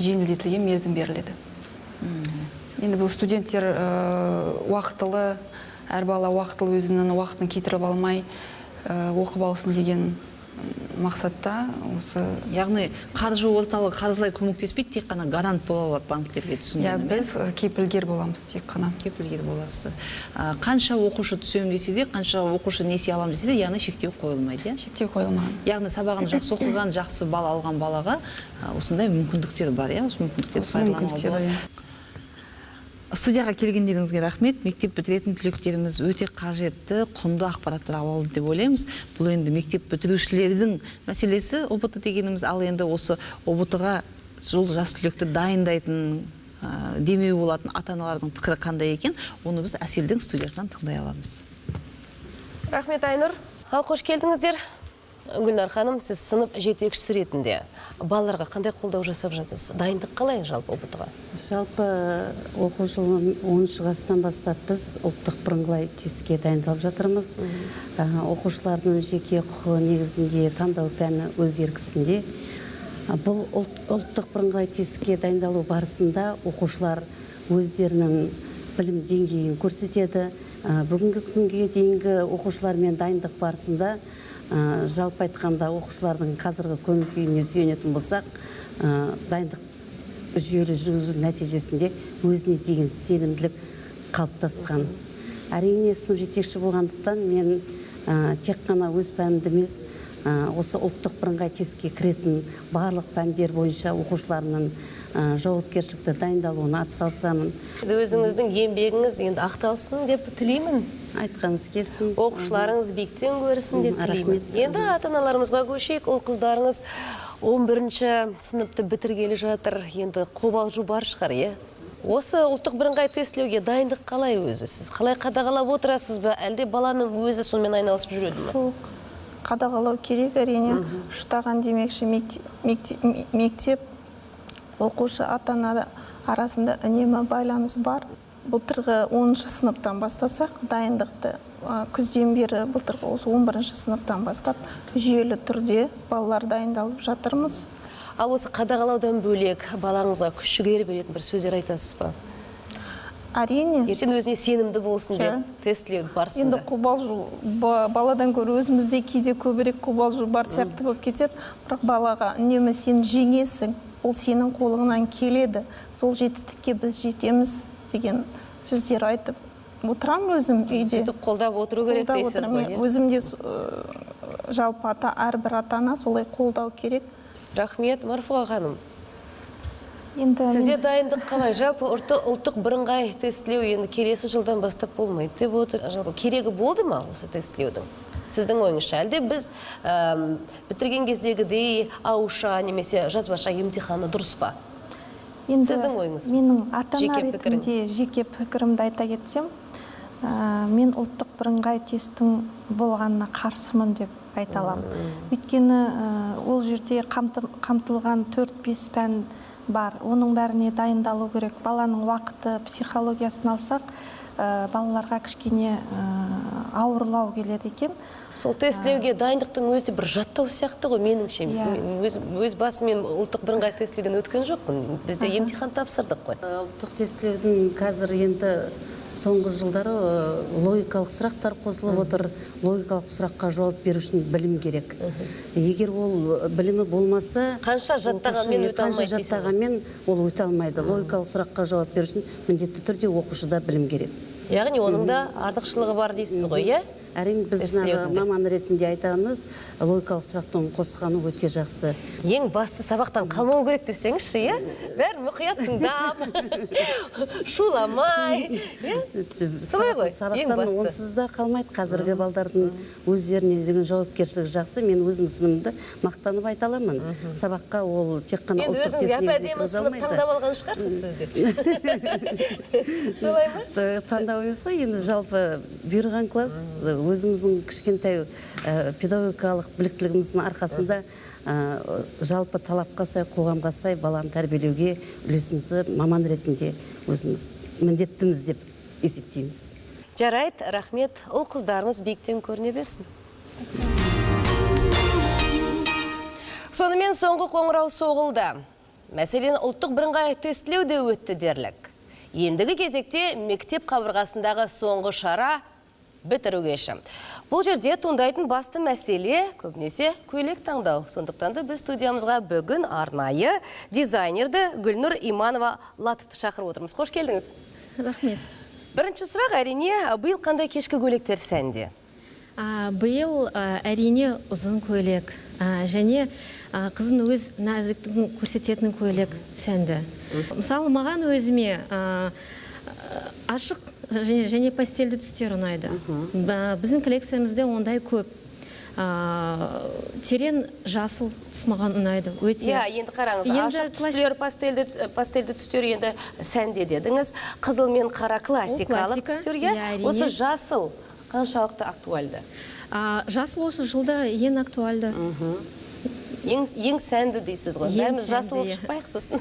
жеңілдетілген мерзім беріледі. Енді бұл студенттер уақытылы, әр бала уақытылы өзінің уақытын кетіріп алмай оқып алсын деген мақсатта осы. Яғни қаржы орталығы қаржылай көмектеспейді, тек қана гарант бола алады банктерге, түсінгенім. Иә, біз кепілгер боламыз тек қана. Кепілгер боласыз. Қанша оқушы түсемін десе де, қанша оқушы несие аламын десе де, яғни шектеу қойылмайды, иә? Шектеу қойылмаған. Яғни сабағын жақсы оқыған, жақсы бал алған балаға осындай мүмкіндіктер бар, иә? Осы мүмкіндіктерді пайдалануға болады. Студияға келгендеріңізге рахмет. Мектеп бітіретін түлектеріміз өте қажетті, құнды ақпараттар ала алды деп ойлаймыз. Бұл енді мектеп бітірушілердің мәселесі, ҰБТ дегеніміз, ал енді осы ҰБТ-ға жол жас түлекті дайындайтын, демеу болатын ата-аналардың пікірі қандай екен, оны біз Әселдің студиясынан тыңдай аламыз. Рахмет, Айнұр. Ал қош келдіңіздер. Гүлнар ханым, сіз сынып жетекшісі ретінде балаларға қандай қолдау жасап жатырсыз? Дайындық қалай жалпы ҰБТ-ға? Жалпы оқу жылының 10 класстан бастап біз ұлттық бірыңғай тестке дайындалып жатырмыз. Оқушылардың жеке құқығы негізінде таңдау пәні өз еркісінде. Бұл ұлттық бірыңғай тестке дайындалу барысында оқушылар өздерінің білім деңгейін көрсетеді. Бүгінгі күнге дейінгі оқушылармен дайындық барысында жалпы айтқанда оқушылардың қазіргі көңіл күйіне сүйенетін болсақ, дайындық жүйелі жүргізу нәтижесінде өзіне деген сенімділік қалыптасқан. Әрине, сынып жетекші болғандықтан мен тек қана өз пәнімді емес, осы ұлттық бірыңғай тестке кіретін барлық пәндер бойынша оқушыларының жауапкершілікті дайындалуына атсалысамын. Өзіңіздің еңбегіңіз енді ақталсын деп тілеймін. Айтқаныңыз келсін. Оқушыларыңыз биіктен көрсін деп тілеймін. Енді ата-аналарымызға көшейік. Ұл қыздарыңыз 11-ші сыныпты бітіргелі жатыр. Енді қобалжу бар шығар, е? Осы ұлттық бірыңғай тестілеуге дайындық қалай өзі? Сіз қалай қадағалап отырасыз ба? Әлде баланың өзі сонымен айналысып жүреді ме? Жоқ, қадағалау керек әрине. Ұштаған демекші мектеп оқушы ата-ана арасында үнемі байланыс бар. Былтырғы 10-шы сыныптан бастасақ, дайындықты күзден бері былтырғы осы 11-ші сыныптан бастап жүйелі түрде балалар дайындалып жатырмыз. Ал осы қадағалаудан бөлек балаңызға күш жігер беретін бір сөздер айтасыз ба? Әрине. Ертең өзіне сенімді болсын деп тестілеу барысында. Енді қобалжу баладан гөрі өзімізде кейде көбірек қобалжу бар сияқты болып кетеді. Бірақ балаға үнемі сен жеңесің, ол сенің қолыңнан келеді, сол жетістікке біз жетеміз деген сөздер айтып отырамын өзім үйде. Сөйтіп қолдап отыру керек дейсіз ғой. Өзім де жалпы әрбір ата-ана солай қолдау керек. Рахмет, Марфуға ханым. Сізде дайындық қалай? Жалпы ұлттық бірыңғай тестілеу енді келесі жылдан бастап болмайды деп отыр. Жалпы керегі болды ма осы тестілеудің? Сіздің ойыңызша, әлде біз бітірген кездегідей ауызша немесе жазбаша емтиханы дұрыс па? Енді сіздің ойыңыз? Менің ата-ана ретінде жеке пікірімді айта кетсем, мен ұлттық бірыңғай тесттің болғанына қарсымын деп айта аламын. Өйткені ол жерде қамтылған 4-5 пән бар. Оның бәріне дайындалу керек. Баланың уақыты, психологиясын алсақ, балаларға кішкене ауырлау келеді екен. Сол тестілеуге дайындықтың өзі бір жаттау сияқты ғой меніңше. Өз басым ұлттық бірыңғай тестілеуден өткен жоқпын. Бізде емтихан тапсырдық қой. Ұлттық тестілеудің қазір енді соңғы жылдары логикалық сұрақтар қосылып отыр. Логикалық сұраққа жауап беру үшін білім керек. Егер ол білімі болмаса, қанша жаттағанмен өте алмайды. Қанша жаттағанмен ол өте алмайды. Логикалық сұраққа жауап беру үшін міндетті түрде оқушыда білім керек. Яғни оның да артықшылығы бар дейсіз ғой, иә? Әрине, біз маман ретінде айтамыз, логикалық сұрақтың қосқаны өте жақсы. Ең басты сабақтан қалмау керек десеңізші, иә? Бәрі мұқият тыңдап, шуламай, иә? Солай ғой, ең басты. Онсыз да қалмайды. Қазіргі балдардың өздеріне деген жауапкершілігі жақсы. Мен өзім сыныбымды мақтанып айта аламын. Сабаққа ол тек қана ұлттық тестіне. Енді өзіңіз әп-әдемі сынып таңдап алған шығарсыз сіз де. Солай ма? Таңдау емес қой, енді жалпы бұйырған класс өзіміздің кішкентай педагогикалық біліктілігіміздің арқасында жалпы талапқа сай, қоғамға сай баланы тәрбиелеуге үлесімізді маман ретінде өзіміз міндеттіміз деп есептейміз. Жарайды, рахмет. Ұл қыздарымыз биіктен көріне берсін. Сонымен соңғы қоңырау соғылды. Мәселен, ұлттық бірыңғай тестілеу де өтті дерлік. Ендігі кезекте мектеп қабырғасындағы соңғы шара бітіру кеші. Бұл жерде туындайтын басты мәселе көбінесе көйлек таңдау. Сондықтан да біз студиямызға бүгін арнайы дизайнерді Гүлнұр Иманова Латыпты шақырып отырмыз. Қош келдіңіз. Рахмет. Бірінші сұрақ, әрине, биыл қандай кешкі көйлектер сәнде? Биыл әрине ұзын көйлек және қыздың өз нәзіктігін көрсететін көйлек сәнді. Мысалы, маған өзіме ашық және пастельді түстер ұнайды. Біздің коллекциямызда ондай көп. Терең жасыл түс маған ұнайды. Өте. Иә, енді қараңыз, ашық түстер, пастельді түстер енді сәнде дедіңіз. Қызыл мен қара классикалық түстер, иә? Осы жасыл қаншалықты актуальды? Жасыл осы жылда ең актуальды. Ең сәнді дейсіз ғой. Бәріміз жасыл болып шықпайық сосын.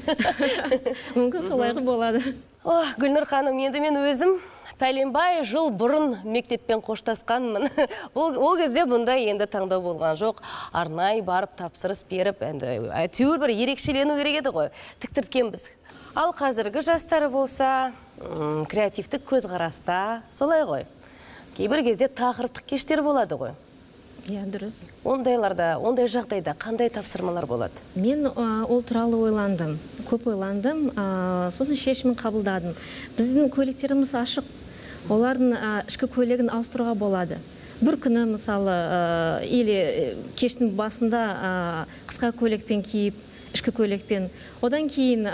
Мүмкін солай болады. Гүлнұр ханым, енді мен өзім пәленбай жыл бұрын мектеппен қоштасқанмын. Ол кезде бұндай енді таңдау болған жоқ. Арнайы барып тапсырыс беріп, енді әйтеуір бір ерекшелену керек еді ғой. Тіктірткенбіз. Ал қазіргі жастары болса, креативтік көзқараста солай ғой. Кейбір кезде тақырыптық кештер болады ғой. Иә, дұрыс. Ондайларда, ондай жағдайда қандай тапсырмалар болады? Мен ол туралы ойландым, көп ойландым, сосын шешімін қабылдадым. Біздің көйлектеріміз ашық, олардың ішкі көйлегін ауыстыруға болады. Бір күні, мысалы, или кештің басында қысқа көйлекпен киіп, ішкі көйлекпен, одан кейін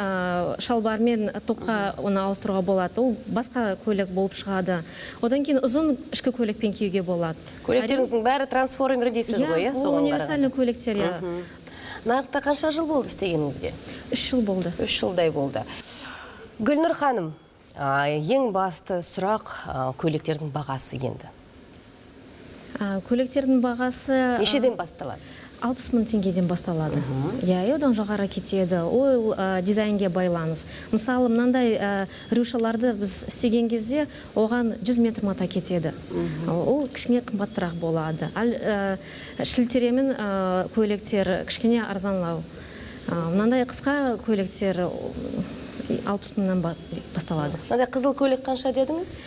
шалбармен топқа оны ауыстыруға болады. Ол басқа көйлек болып шығады. Одан кейін ұзын ішкі көйлекпен киюге болады. Көйлектеріңіздің бәрі трансформер дейсіз ғой, иә? Иә, ол универсальный көйлектер, иә. Нарықта қанша жыл болды істегеніңізге? 3 жыл болды. 3 жылдай болды. Гүлнұр ханым, ең басты сұрақ көйлектердің бағасы енді. Көйлектердің бағасы нешеден басталады? 60 мың теңгеден басталады. Иә, одан жоғары кетеді. Ол дизайнге байланыс. Мысалы, мынандай рюшаларды біз істеген кезде оған 100 метр мата кетеді. Ол кішкене қымбаттырақ болады. Ал шілтеремен көйлектер кішкене арзанлау. Мынандай қысқа көйлектер 60 мыңнан басталады. Мынандай қызыл көйлек қанша дедіңіз?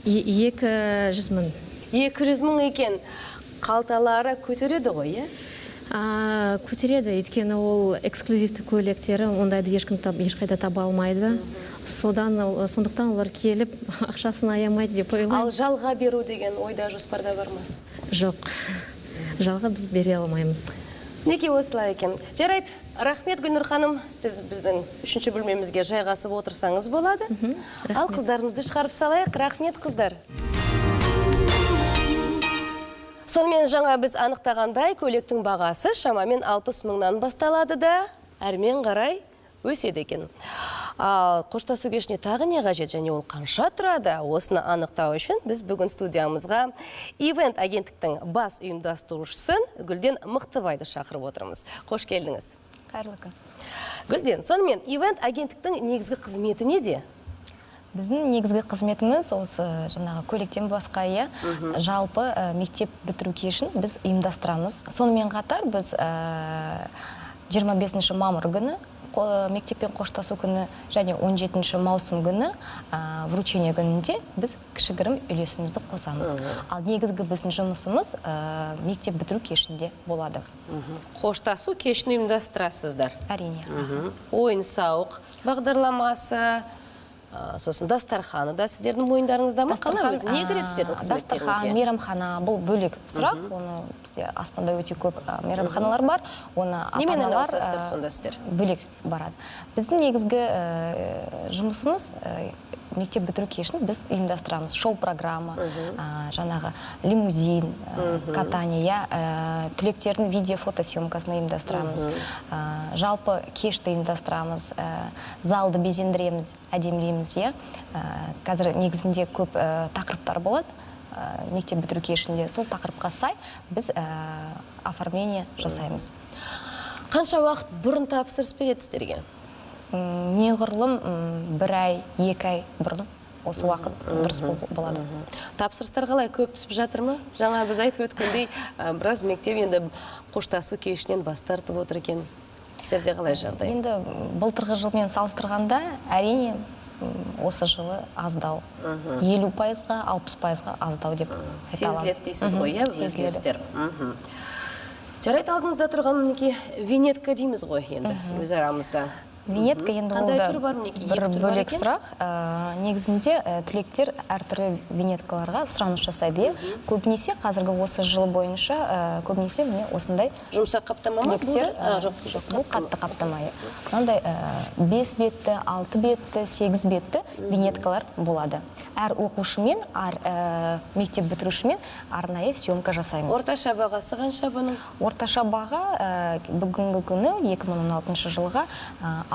200 мың. 200 мың екен. Қалталары көтереді ғой, иә? Көтереді, өйткені ол эксклюзивті көйлектері, ондайды ешкім ешқайда таба алмайды. Сондықтан олар келіп ақшасын аямайды деп ойлаймын. Ал жалға беру деген ойда жоспарда бар ма? Жоқ, жалға біз бере алмаймыз. Неге осылай екен? Жарайды, рахмет, Гүлнұр ханым, сіз біздің 3-ші бөлмемізге жайғасып отырсаңыз болады. Ал қыздарымызды шығарып салайық. Рахмет, қыздар. Сонымен жаңа біз анықтағандай, көйлектің бағасы шамамен 60 мыңнан басталады да, әрмен қарай өседі екен. Ал қоштасу кешіне тағы не қажет және ол қанша тұрады? Осыны анықтау үшін біз бүгін студиямызға ивент агенттіктің бас ұйымдастырушысын Гүлден Мықтыбайды шақырып отырмыз. Қош келдіңіз. Қайырлы күн. Гүлден, сонымен ивент агенттіктің негізгі қызметі неде? Біздің негізгі қызметіміз осы жаңағы көйлектен басқа, иә, жалпы мектеп бітіру кешін біз ұйымдастырамыз. Сонымен қатар біз 25 мамыр күні мектеппен қоштасу күні және 17 маусым күні вручение күнінде біз кішігірім үлесімізді қосамыз. Ал негізгі біздің жұмысымыз мектеп бітіру кешінде болады. Қоштасу кешін ұйымдастырасыздар? Әрине. Ойын сауық бағдарламасы, сосын дастарханы да сіздердің мойындарыңызда ма? Қалай өзі? Не кіреді сіздердің қызметтеріңізге? Дастархан, мейрамхана, бұл бөлек сұрақ. Оны бізде Астанада өте көп мейрамханалар бар. Оны Немен ата-аналар айналысасыздар сонда сіздер? Бөлек барады. Біздің негізгі жұмысымыз мектеп бітіру кешін біз ұйымдастырамыз. Шоу-программа, жаңағы лимузин, катание, түлектердің видео-фотосъемкасын ұйымдастырамыз. Жалпы кешті ұйымдастырамыз, залды безендіреміз, әдемілейміз, иә. Қазір негізінде көп тақырыптар болады мектеп бітіру кешінде. Сол тақырыпқа сай біз оформление жасаймыз. Қанша уақыт бұрын тапсырыс береді сіздерге? Неғұрлым 1 ай, 2 ай бұрын осы уақыт дұрыс болады. Тапсырыстар қалай, көп түсіп жатыр ма? Жаңа біз айтып өткендей, біраз мектеп енді қоштасу кешінен бас тартып отыр екен. Сіздерде қалай жағдай? Енді былтырғы жылмен салыстырғанда, әрине, осы жылы аздау. 50%-ға, 60%-ға аздау деп айта аламын. Сезіледі дейсіз ғой, иә, Сезіледі. Өзгерістер. Жарайды, алдыңызда тұрған мінекей винетка дейміз ғой енді өз арамызда. Винетка енді ол Қандай да түрі бар мінекей? бір Екі түрі бар бөлек екен. сұрақ. Негізінде түлектер әртүрлі винеткаларға сұраныс жасайды, иә. Көбінесе қазіргі осы жыл бойынша, көбінесе міне осындай жұмсақ қаптама ма бұл түлектер, да? Жоқ, жоқ, бұл қатты қаптама, иә. Мынандай 5 бетті, 6 бетті, 8 бетті винеткалар болады. Әр оқушымен, әр мектеп бітірушімен арнайы съемка жасаймыз. Орташа бағасы қанша бұның? Орташа баға бүгінгі күні 2016 жылға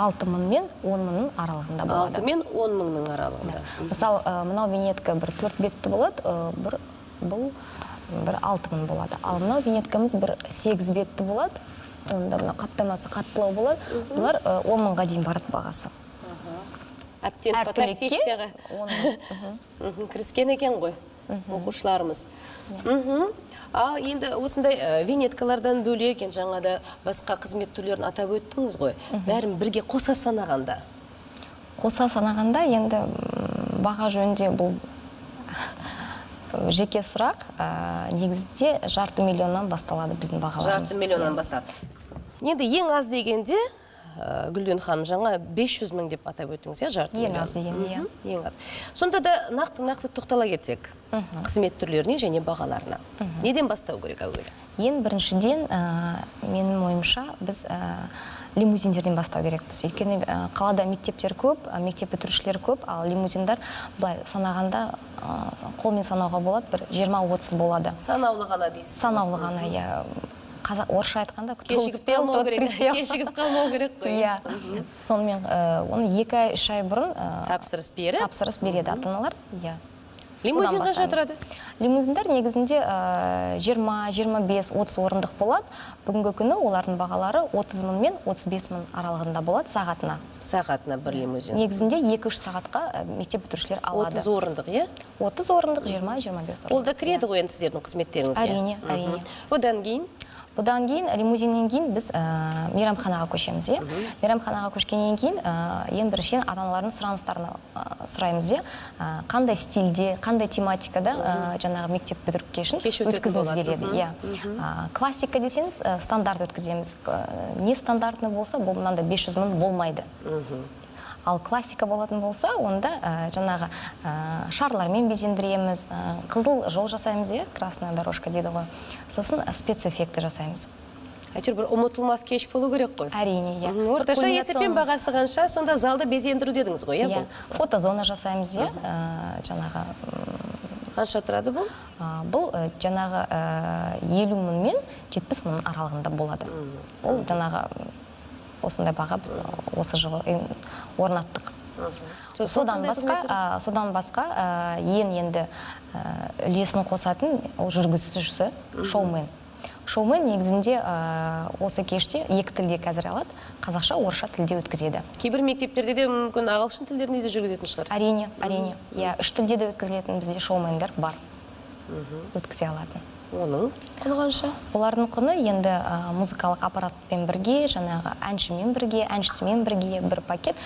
6 мың мен 10 мыңның аралығында болады. 6 мен 10 мыңның аралығында. Мысалы, мынау винетка бір 4 бетті болады, бұл бір 6 мың болады. Ал мынау винеткамыз бір 8 бетті болады. Онда мына қаптамасы қаттылау болады. Бұлар 10 мыңға дейін барады бағасы. Әбден Әр түлекке фотосессияға он мың. Кіріскен екен ғой оқушыларымыз. Ал енді осындай винеткалардан бөлек, енді жаңа да басқа қызмет түрлерін атап өттіңіз ғой. Бәрін бірге қоса санағанда. Қоса санағанда енді баға жөнінде бұл жеке сұрақ. Негізінде жарты миллионнан басталады біздің бағаларымыз. Жарты миллионнан басталады. Енді ең аз дегенде, Гүлден ханым, жаңа 500 мың деп атап өттіңіз, иә, жарты Ең миллион. аз дегенде, иә. Ең аз. Сонда да нақты-нақты тоқтала кетсек, қызмет түрлеріне және бағаларына. Неден бастау керек әуелі? Ең біріншіден, менің ойымша, біз лимузиндерден бастау керекпіз. Өйткені қалада мектептер көп, мектеп бітірушілер көп, ал лимузиндар былай санағанда, қолмен санауға болады, бір жиырма-отыз болады. Санаулы ғана дейсіз. Санаулы ғана, иә. Қазақ орысша айтқанда, кто Кешігіп успел, қалмау тот керек. присел. Кешігіп қалмау керек қой. Иә. Сонымен оны 2 ай, 3 ай бұрын тапсырыс беріп, тапсырыс береді ата-аналар. Иә. Лимузин Содан қанша бастаймыз. тұрады? Лимузиндар негізінде 20, 25, 30 орындық болады. Бүгінгі күні олардың бағалары 30 мың мен 35 мың аралығында болады сағатына. Сағатына бір лимузин. Негізінде екі-үш сағатқа мектеп бітірушілер алады. 30 орындық, иә? 30 орындық, жиырма, жиырма бес орындық. Ол да кіреді ғой енді сіздердің қызметтеріңізге. Әрине, әрине. Одан кейін? Бұдан кейін, лимузиннен кейін біз мейрамханаға көшеміз, иә? Мейрамханаға көшкеннен кейін ең біріншіден ата-аналардың сұраныстарын сұраймыз, иә? Қандай стильде, қандай тематикада жаңағы мектеп бітіру кешін Кеш өтетін өткізгіңіз болады. келеді, иә? Классика десеңіз, стандарт өткіземіз. Не стандартный болса, бұл мынандай 500 мың болмайды. Ал классика болатын болса, онда жаңағы шарлармен безендіреміз, қызыл жол жасаймыз, иә, красная дорожка дейді ғой. Сосын спецэффекті жасаймыз. Әйтеуір бір ұмытылмас кеш болу керек қой. Әрине, иә. Орташа Бір есеппен кульминацион бағасы қанша, сонда залды безендіру дедіңіз ғой, иә, Иә. бұл? Фотозона жасаймыз, иә, жаңағы Қанша тұрады бұл? Бұл жаңағы 50 мың мен 70 мың аралығында болады. Ол жаңағы осындай баға біз осы жылы орнаттық. Содан басқа ең енді үлесін қосатын ол жүргізушісі шоумен. Шоумен негізінде осы кеште екі тілде қазір алады, қазақша, орысша тілде өткізеді. Кейбір мектептерде де мүмкін ағылшын тілдерінде де жүргізетін шығар. Әрине, әрине. Иә, үш тілде де өткізілетін бізде шоумендер бар. Өткізе алатын. Оның құны қанша? Олардың құны енді музыкалық аппаратпен бірге, жаңағы әншімен бірге, әншісімен бірге бір пакет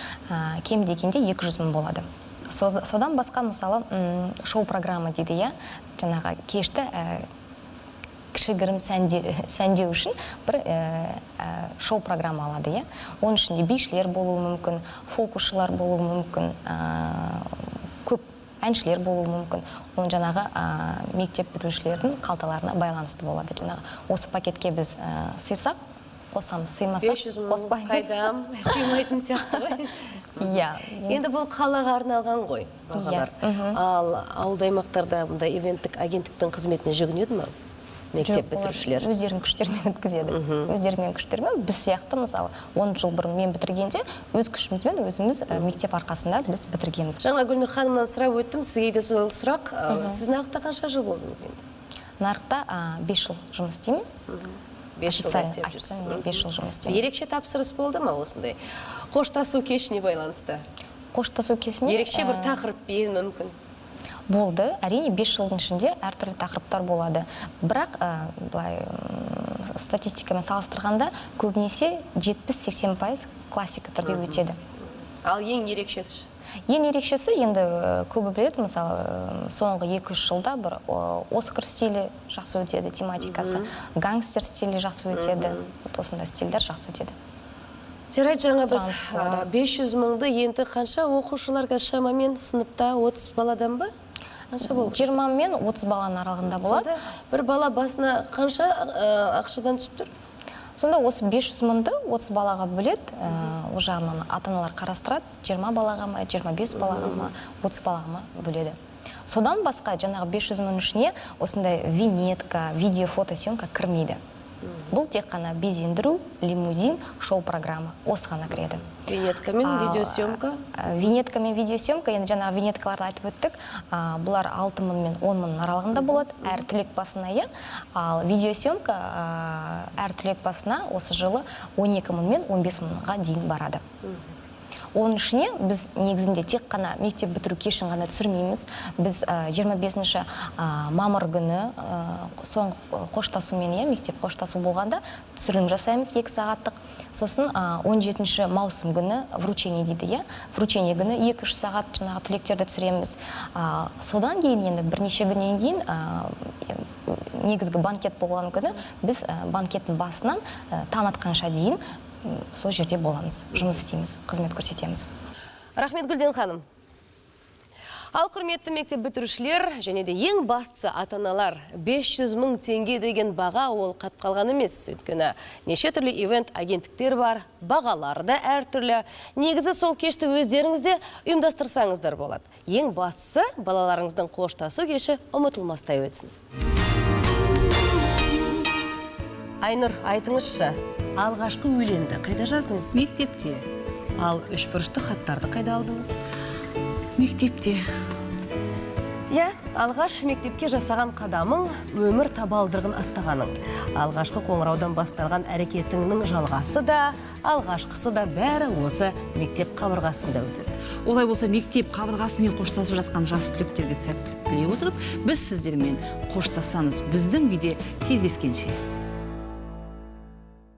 кем дегенде 200 мың болады. Содан басқа, мысалы, шоу-программа дейді, иә, жаңағы кешті кішігірім сәндеу үшін бір шоу-программа алады, иә. Оның ішінде бишілер болуы мүмкін, фокусшылар болуы мүмкін, көп әншілер болуы мүмкін. Оның жаңағы мектеп бітірушілердің қалталарына байланысты болады. Жаңағы осы пакетке біз сыйсақ, қосамыз, сыймасақ, қоспаймыз. Қайдам, сыймайтын сияқты ғой. Иә. Енді бұл қалаға арналған ғой бағалар. Ал ауылды аймақтарда бұндай ивенттік агенттіктің қызметіне жүгінеді ме? Мектеп бітірушілер өздерінің күштерімен өткізеді. Өздерімен күштерімен. Біз сияқты, мысалы, 10 жыл бұрын мен бітіргенде өз күшімізбен өзіміз мектеп арқасында біз бітіргенбіз. Жаңа Гүлнұр ханымнан сұрап өттім, сізге де сол сұрақ. Сіз нарықта қанша жыл болдыңыз енді? Нарықта 5 жыл жұмыс істеймін. 5 жыл істеп жүрсіз. 5 жыл жұмыс істеймін. Ерекше тапсырыс болды ма осындай? Қоштасу кешіне байланысты? Қоштасу кешіне ерекше бір тақырыппен мүмкін. Болды, әрине 5 жылдың ішінде әртүрлі тақырыптар болады. Бірақ былай статистикамен салыстырғанда көбінесе 70-80% классика түрде өтеді. Ал ең ерекшесі? Ең ерекшесі енді көбі біледі, мысалы, соңғы 2-3 жылда бір Оскар стилі жақсы өтеді, тематикасы, гангстер стилі жақсы өтеді, осындай стильдер жақсы өтеді. Жарайды, жаңа біз 500 мыңды енді қанша оқушылар шамамен сыныпта 30 баладан ба? Қанша болып? 20 мен 30 баланың аралығында болады. Бір бала басына қанша ақшадан түсіп тұр? Сонда осы 500 мыңды 30 балаға бөледі, ол жағынан ата-аналар қарастырады, 20 балаға ма, 25 балаға ма, 30 балаға ма бөледі. Содан басқа жаңағы 500 мың ішіне осындай винетка, видео, фотосъемка кірмейді. Бұл тек қана безендіру, лимузин, шоу-программа. Осы ғана кіреді. Винетка мен видеосъемка? Винетка мен видеосъемка, енді жаңағы винеткаларды айтып өттік. Бұлар 6 мың мен 10 мың аралығында болады, әр түлек басына, иә. Ал видеосъемка әр түлек басына осы жылы 12 мың мен 15 мыңға дейін барады. Оның ішіне біз негізінде тек қана мектеп бітіру кешін ғана түсірмейміз. Біз 25 мамыр күні соңғы қоштасумен, мектеп қоштасу болғанда түсірілім жасаймыз 2 сағаттық. Сосын 17 маусым күні вручение дейді, иә? Вручение күні 2-3 сағат жаңағы түлектерді түсіреміз. Содан кейін енді бірнеше күннен кейін негізгі банкет болған күні біз банкеттің басынан таң атқанша дейін сол жерде боламыз, жұмыс істейміз, қызмет көрсетеміз. Рахмет, Гүлден ханым. Ал құрметті мектеп бітірушілер және де ең бастысы ата-аналар, 500 мың теңге деген баға ол қатып қалған емес. Өйткені неше түрлі ивент агенттіктер бар, бағалары да әртүрлі. Негізі сол кешті өздеріңіз де ұйымдастырсаңыздар болады. Ең бастысы балаларыңыздың қоштасу кеші ұмытылмастай өтсін. Айнұр, айтыңызшы, алғашқы өлеңді қайда жаздыңыз? Мектепте. Ал үшбұрышты хаттарды қайда алдыңыз? Мектепте. Иә, алғаш мектепке жасаған қадамың, өмір табалдырығын аттағаның. Алғашқы қоңыраудан басталған әрекетіңнің жалғасы да, алғашқысы да бәрі осы мектеп қабырғасында өтеді. Олай болса, мектеп қабырғасымен қоштасып жатқан жас түлектерге сәттілік тілей отырып, біз сіздермен қоштасамыз. Біздің үйде кездескенше.